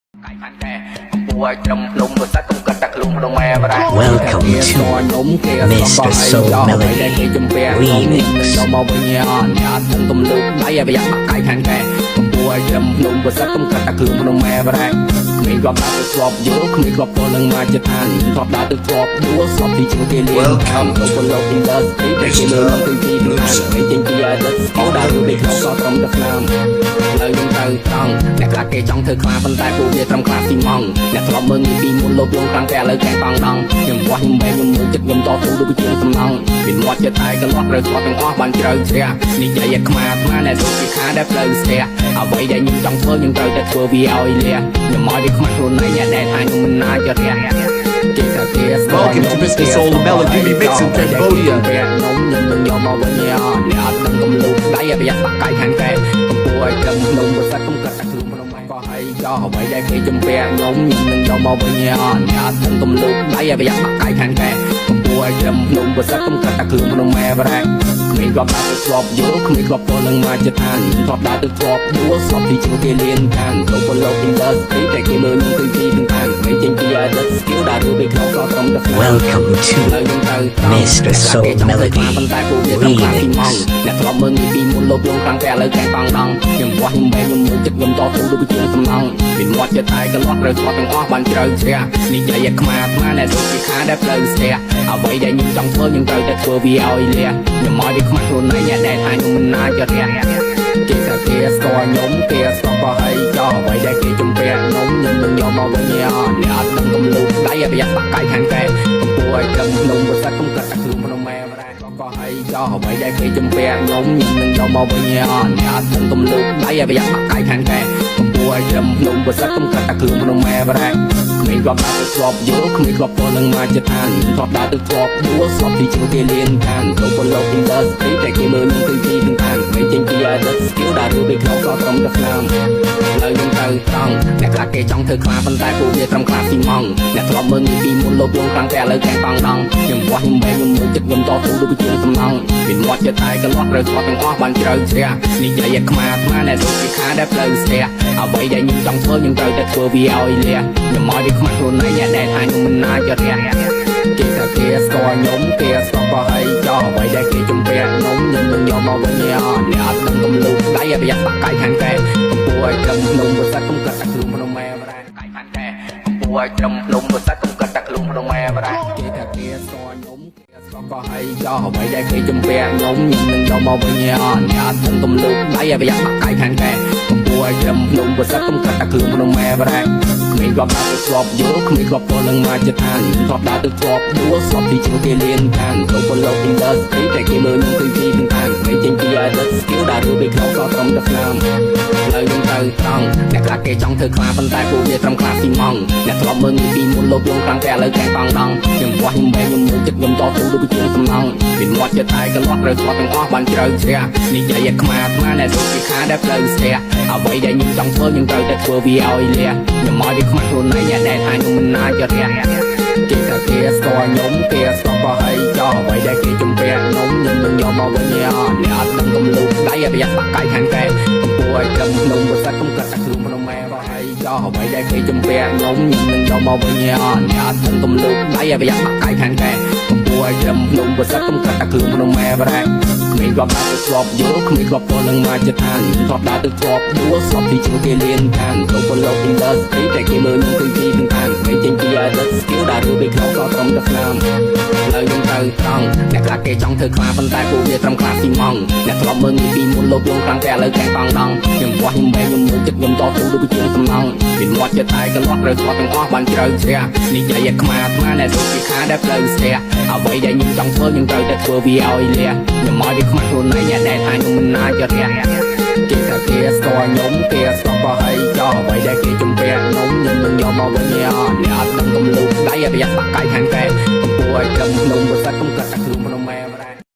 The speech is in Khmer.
កាយផាន់កែកំពួរត្រឹមភ្នំប្រសាទកុំកាត់តែខ្លួនក្នុងម៉ែបរ៉ា Welcome to Mr. Soul Melody Remix. យកមកវិញអត់អត់ដឹងទំលូកដៃឲ្យប្រយ័ត្នបាក់កាយខាងកែកំពួរត្រឹមភ្នំប្រសាទកុំកាត់តែខ្លួនក្នុងម៉ែបរ៉ាគ្មានក្របដើរទៅធ្លាប់យល់គ្មានក្របពលនឹងមកចិត្តឋានធ្លាប់ដើរទៅធ្លាប់ដួលស្លាប់ទីជួគេលៀន Welcome ទៅពលលោក industry តែគេមើលមកពីទីឋានគេចេញពីអតីតស្គាល់ដើររួចពីក្នុងសត្រឹមតែស្នាម ផ្លូវខ្ញុំត្រូវត្រង់អ្នកខ្លះគេចង់ធ្វើខ្លាប៉ុន្តែពួកវាត្រឹមខ្លាស៊ីម៉ងអ្នកធ្លាប់មើលងាយពីមុនលោភលងខ្លាំងតែឥឡូវកែតង់ដងខ្ញុំវាស់ខ្ញុំវែងខ្ញុំមើលចិត្តខ្ញុំតស៊ូដូចជាសំណង់មានមាត់ចិត្តតែកន្លោះត្រូវស្គាល់ទាំងអស់បានជ្រៅជ្រះនិយាយឲ្យខ្មាអាត្មាដែលសុខជាខាដែលផ្លូវស្ទះអ្វីដែលខ្ញុំចង់ធ្វើខ្ញុំត្រូវតែធ្វើវាឲ្យលះខ្ញុំឲ្យវាខ្មាស់ខ្លួនឯងអ្នកដែលថាខ្ញុំមិនអាចរះគេថាគេស្គាល់ Welcome to Mr. Soul Melody Remix in Cambodia. ខ្ញុំខ្ញុំនឹងយកមកវិញអត់អ្នកអត់ដឹងកំលូកដៃឲ្យប្រយ័ត្នបាក់កាយខាងកែកំពួរឲ្យត្រឹមភ្នំប្រសាទកុំកាត់តែខ្លួនភ្នំក៏ហើយចោះអ្វីដែលគេជំពាក់ខ្ញុំខ្ញុំនឹងយកមកវិញអត់អ្នកអត់ដឹងកំលូកដៃឲ្យប្រយ័ត្នបាក់កាយខាងកែកំពួរឲ្យត្រឹមភ្នំប្រសាទកុំកាត់តែខ្លួនភ្នំម៉ែបរ៉ាគ្មានក្របដើរទៅធ្លាប់យល់គ្មានក្របពលនឹងមកចិត្តឋានធ្លាប់ដើរទៅធ្លាប់ដួលស្លាប់ទីជួគេលៀនខានទៅពលលោក industry តែគេមើលខ្ញុំឃើញពីខាងខាងគេចេញពីអតីត skill ដើររួចពីក្នុងសត្រឹមតែស្នាម Welcome to Mr. Mr. Soul Melody Remix. អ្នកធ្លាប់មើលងាយពីមុនលោភលងខ្លាំងតែឥឡូវកែតង់ដងខ្ញុំវាស់ខ្ញុំវែងខ្ញុំមើលចិត្តខ្ញុំតស៊ូដូចជាសំណង់មានមាត់ចិត្តតែកន្លោះត្រូវស្គាល់ទាំងអស់បានជ្រៅជ្រះនិយាយឲ្យខ្មាអាត្មាដែលសុខជាខាដែលផ្លូវស្ទះអ្វីដែលខ្ញុំចង់ធ្វើខ្ញុំត្រូវតែធ្វើវាឲ្យលះខ្ញុំឲ្យវាខ្មាស់ខ្លួនឯងអ្នកដែលថាខ្ញុំមិនអាចរះគេថាគេស្គាល់ខ្ញុំគេស្គាល់ក៏ហើយចោះអ្វីដែលគេជំពាក់ខ្ញុំខ្ញុំនឹងយកមកវិញអត់អ្នកអត់ដឹងកំលូកដៃឲ្យប្រយ័ត្នបាក់កាយខាងកែកំពួរឲ្យត្រឹមភ្នំប្រសាទកុំកាត់តែខ្លួនភ្នំម៉ែបរ៉ាក៏ហើយចោះអ្វីដែលគេជំពាក់ខ្ញុំខ្ញុំនឹងយកមកវិញអត់អ្នកអត់ដឹងកំលូកដៃឲ្យប្រយ័ត្នបាក់កាយខាងកែកំពួរឲ្យត្រឹមភ្នំប្រសាទកុំកាត់តែខ្លួនភ្នំម៉ែបរ៉ាគ្មានក្របដើរទៅធ្លាប់យល់គ្មានក្របពលនឹងមកចិត្តឋានធ្លាប់ដើរទៅធ្លាប់ដួលស្លាប់ទីជួគេលៀនខានទៅពលលោក industry តែគេមើលខ្ញុំឃើញពីខាងខាងគេចេញពីអតីត skill ដើររួចពីក្នុងសត្រឹមតែស្នាមផ្លូវខ្ញុំត្រូវត្រង់អ្នកខ្លះគេចង់ធ្វើខ្លាប៉ុន្តែពួកវាត្រឹមខ្លាស៊ីម៉ងអ្នកធ្លាប់មើលងាយពីមុនលោភលងខ្លាំងតែឥឡូវកែតង់ដងខ្ញុំវាស់ខ្ញុំវែងខ្ញុំមើលចិត្តខ្ញុំតស៊ូដូចជាសំណង់មានមាត់ចិត្តតែកន្លោះត្រូវស្គាល់ទាំងអស់បានជ្រៅជ្រះនិយាយឲ្យខ្មាអាត្មាដែលសុខជាខាដែលផ្លូវស្ទះអ្វីដែលខ្ញុំចង់ធ្វើខ្ញុំត្រូវតែធ្វើវាឲ្យលះខ្ញុំឲ្យវាខ្មាស់ខ្លួនឯងអ្នកដែលថាខ្ញុំមិនអាចរះគេថាគេស្គាល់ខ្ញុំគេស្គាល់ក៏ហើយចោះអ្វីដែលគេជំពាក់ខ្ញុំខ្ញុំនឹងយកមកវិញអត់អ្នកអត់ដឹងកំលូកដៃឲ្យប្រយ័ត្នបាក់កាយខាងកែកំពួរឲ្យត្រឹមភ្នំប្រសាទកុំកាត់តែខ្លួនភ្នំម៉ែបរ៉ាកាយខាងកែកំពួរឲ្យត្រឹមភ្នំប្រសាទកុំកាត់តែខ្លួនភ្នំម៉ែបរ៉ាគេថាគេស្គាល់ខ្ញុំគេស្គាល់ក៏ហើយចោះអ្វីដែលគេជំពាក់ខ្ញុំខ្ញុំនឹងយកមកវិញអត់អ្នកអត់ដឹងកំលូកដៃឲ្យប្រយ័ត្នបាក់កាយខាងកែកំពួរឲ្យត្រឹមភ្នំប្រសាទកុំកាត់តែខ្លួនភ្នំម៉ែបរ៉ាគ្មានក្របដើរទៅធ្លាប់យល់គ្មានក្របពលនឹងមកចិត្តឋានធ្លាប់ដើរទៅធ្លាប់ដួលស្លាប់ទីជួគេលៀនខានទៅពលលោក industry តែគេមើលខ្ញុំឃើញពីខាងខាងគេចេញពីអតីត skill ដើររួចពីក្នុងសត្រឹមតែស្នាមផ្លូវខ្ញុំត្រូវត្រង់អ្នកខ្លះគេចង់ធ្វើខ្លាប៉ុន្តែពួកវាត្រឹមខ្លាស៊ីម៉ងអ្នកធ្លាប់មើលងាយពីមុនលោភលងខ្លាំងតែឥឡូវកែតង់ដងខ្ញុំវាស់ខ្ញុំវែងខ្ញុំមើលចិត្តខ្ញុំតស៊ូដូចជាសំណង់មានមាត់ចិត្តតែកន្លោះត្រូវស្គាល់ទាំងអស់បានជ្រៅជ្រះនិយាយឲ្យខ្មាអាត្មាដែលសុខជាខាដែលផ្លូវស្ទះអ្វីដែលខ្ញុំចង់ធ្វើខ្ញុំត្រូវតែធ្វើវាឲ្យលះខ្ញុំឲ្យវាខ្មាស់ខ្លួនឯងអ្នកដែលថាខ្ញុំមិនអាចរះគេថាគេស្គាល់ខ្ញុំគេស្គាល់ក៏ហើយចោះអ្វីដែលគេជំពាក់ខ្ញុំខ្ញុំនឹងយកមកវិញអត់អ្នកអត់ដឹងកំលូកដៃឲ្យប្រយ័ត្នបាក់កាយខាងកែកំពួរឲ្យត្រឹមភ្នំប្រសាទកុំកាត់តែខ្លួនភ្នំម៉ែក៏ហើយចោះអ្វីដែលគេជំពាក់ខ្ញុំខ្ញុំនឹងយកមកវិញអត់អ្នកអត់ដឹងកំលូកដៃឲ្យប្រយ័ត្នបាក់កាយខាងកែកំពួរឲ្យត្រឹមភ្នំប្រសាទកុំកាត់តែខ្លួនភ្នំម៉ែបរ៉ាគ្មានក្របដើរទៅធ្លាប់យល់គ្មានក្របពលនឹងមកចិត្តឋានធ្លាប់ដើរទៅធ្លាប់ដួលស្លាប់ទីជួគេលៀនខានទៅពលលោក industry តែគេមើលខ្ញុំឃើញពីខាងខាងគេចេញពីអតីត skill ដើររួចពីក្នុងសត្រឹមតែស្នាមផ្លូវខ្ញុំត្រូវត្រង់អ្នកខ្លះគេចង់ធ្វើខ្លាប៉ុន្តែពួកវាត្រឹមខ្លាស៊ីម៉ងអ្នកធ្លាប់មើលងាយពីមុនលោភលងខ្លាំងតែឥឡូវកែតង់ដងខ្ញុំវាស់ខ្ញុំវែងខ្ញុំមើលចិត្តខ្ញុំតស៊ូដូចជាសំណង់មានមាត់ចិត្តតែកន្លោះត្រូវស្គាល់ទាំងអស់បានជ្រៅជ្រះនិយាយឲ្យខ្មាអាត្មាដែលសុខជាខាដែលផ្លូវស្ទះអ្វីដែលខ្ញុំចង់ធ្វើខ្ញុំត្រូវតែធ្វើវាឲ្យលះខ្ញុំឲ្យវាខ្មាស់ខ្លួនឯងអ្នកដែលថាខ្ញុំមិនអាចរះគេថាគេស្គាល់ខ្ញុំគេស្គាល់ក៏ហើយចោះអ្វីដែលគេជំពាក់ខ្ញុំខ្ញុំនឹងយកមកវិញអត់អ្នកអត់ដឹងកំលូកដៃឲ្យប្រយ័ត្នបាក់កាយខាងកែកំពួរឲ្យត្រឹមភ្នំប្រសាទកុំ